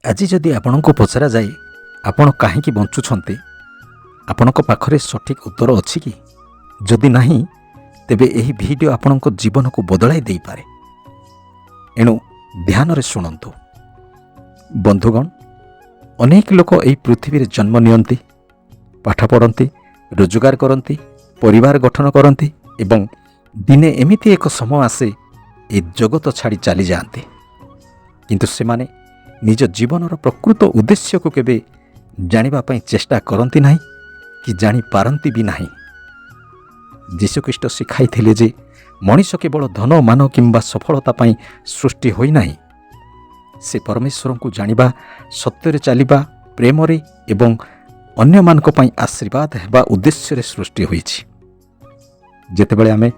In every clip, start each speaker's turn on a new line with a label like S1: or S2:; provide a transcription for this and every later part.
S1: ଆଜି ଯଦି ଆପଣଙ୍କୁ ପଚରାଯାଏ, ଆପଣ କାହିଁକି ବଞ୍ଚୁଛନ୍ତି, ଆପଣଙ୍କ ପାଖରେ ସଠିକ୍ ଉତ୍ତର ଅଛି କି? ଯଦି ନାହିଁ, ତେବେ ଏହି ଭିଡ଼ିଓ ଆପଣଙ୍କ ଜୀବନକୁ ବଦଳାଇ ଦେଇପାରେ। ଏଣୁ ଧ୍ୟାନରେ ଶୁଣନ୍ତୁ। ବନ୍ଧୁଗଣ, ଅନେକ ଲୋକ ଏହି ପୃଥିବୀରେ ଜନ୍ମ ନିଅନ୍ତି, ପାଠ ପଢ଼ନ୍ତି, ରୋଜଗାର କରନ୍ତି, ପରିବାର ଗଠନ କରନ୍ତି ଏବଂ ଦିନେ ଏମିତି ଏକ ସମୟ ଆସେ, ଏ ଜଗତ ଛାଡ଼ି ଚାଲିଯାଆନ୍ତି। କିନ୍ତୁ ସେମାନେ ନିଜ ଜୀବନର ପ୍ରକୃତ ଉଦ୍ଦେଶ୍ୟକୁ କେବେ ଜାଣିବା ପାଇଁ ଚେଷ୍ଟା କରନ୍ତି ନାହିଁ କି ଜାଣିପାରନ୍ତି ବି ନାହିଁ। ଯୀଶୁଖ୍ରୀଷ୍ଟ ଶିଖାଇଥିଲେ ଯେ ମଣିଷ କେବଳ ଧନ, ମାନ କିମ୍ବା ସଫଳତା ପାଇଁ ସୃଷ୍ଟି ହୋଇନାହିଁ। ସେ ପରମେଶ୍ୱରଙ୍କୁ ଜାଣିବା, ସତ୍ୟରେ ଚାଲିବା, ପ୍ରେମରେ ଏବଂ ଅନ୍ୟମାନଙ୍କ ପାଇଁ ଆଶୀର୍ବାଦ ହେବା ଉଦ୍ଦେଶ୍ୟରେ ସୃଷ୍ଟି ହୋଇଛି। ଯେତେବେଳେ ଆମେ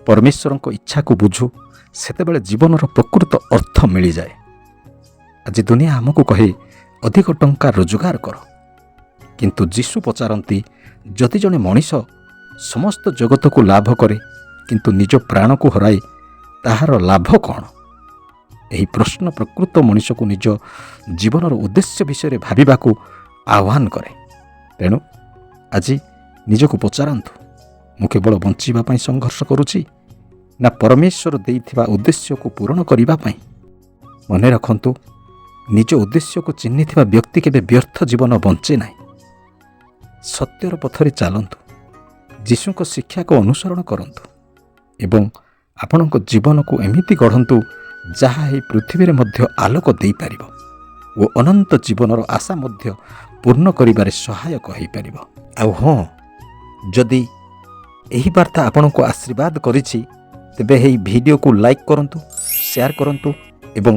S1: ପରମେଶ୍ୱରଙ୍କ ଇଚ୍ଛାକୁ ବୁଝୁ, ସେତେବେଳେ ଜୀବନର ପ୍ରକୃତ ଅର୍ଥ ମିଳିଯାଏ। ଆଜି ଦୁନିଆ ଆମକୁ କହେ, ଅଧିକ ଟଙ୍କା ରୋଜଗାର କର। କିନ୍ତୁ ଯୀଶୁ ପଚାରନ୍ତି, ଯଦି ଜଣେ ମଣିଷ ସମସ୍ତ ଜଗତକୁ ଲାଭ କରେ କିନ୍ତୁ ନିଜ ପ୍ରାଣକୁ ହରାଏ, ତାହାର ଲାଭ କ'ଣ? ଏହି ପ୍ରଶ୍ନ ପ୍ରକୃତ ମଣିଷକୁ ନିଜ ଜୀବନର ଉଦ୍ଦେଶ୍ୟ ବିଷୟରେ ଭାବିବାକୁ ଆହ୍ୱାନ କରେ। ତେଣୁ ଆଜି ନିଜକୁ ପଚାରନ୍ତୁ, ମୁଁ କେବଳ ବଞ୍ଚିବା ପାଇଁ ସଂଘର୍ଷ କରୁଛି ନା ପରମେଶ୍ୱର ଦେଇଥିବା ଉଦ୍ଦେଶ୍ୟକୁ ପୂରଣ କରିବା ପାଇଁ? ମନେ ରଖନ୍ତୁ, ନିଜ ଉଦ୍ଦେଶ୍ୟକୁ ଚିହ୍ନିଥିବା ବ୍ୟକ୍ତି କେବେ ବ୍ୟର୍ଥ ଜୀବନ ବଞ୍ଚେ ନାହିଁ। ସତ୍ୟର ପଥରେ ଚାଲନ୍ତୁ, ଯୀଶୁଙ୍କ ଶିକ୍ଷାକୁ ଅନୁସରଣ କରନ୍ତୁ ଏବଂ ଆପଣଙ୍କ ଜୀବନକୁ ଏମିତି ଗଢ଼ନ୍ତୁ, ଯାହା ଏହି ପୃଥିବୀରେ ମଧ୍ୟ ଆଲୋକ ଦେଇପାରିବ ଓ ଅନନ୍ତ ଜୀବନର ଆଶା ମଧ୍ୟ ପୂର୍ଣ୍ଣ କରିବାରେ ସହାୟକ ହୋଇପାରିବ। ଆଉ ହଁ, ଯଦି ଏହି ବାର୍ତ୍ତା ଆପଣଙ୍କୁ ଆଶୀର୍ବାଦ କରିଛି, ତେବେ ଏହି ଭିଡ଼ିଓକୁ ଲାଇକ୍ କରନ୍ତୁ, ସେୟାର କରନ୍ତୁ ଏବଂ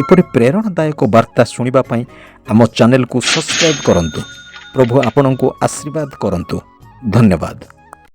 S1: ଏପରି ପ୍ରେରଣାଦାୟକ ବାର୍ତ୍ତା ଶୁଣିବା ପାଇଁ ଆମ ଚ୍ୟାନେଲକୁ ସବସ୍କ୍ରାଇବ୍ କରନ୍ତୁ। ପ୍ରଭୁ ଆପଣଙ୍କୁ ଆଶୀର୍ବାଦ କରନ୍ତୁ। ଧନ୍ୟବାଦ।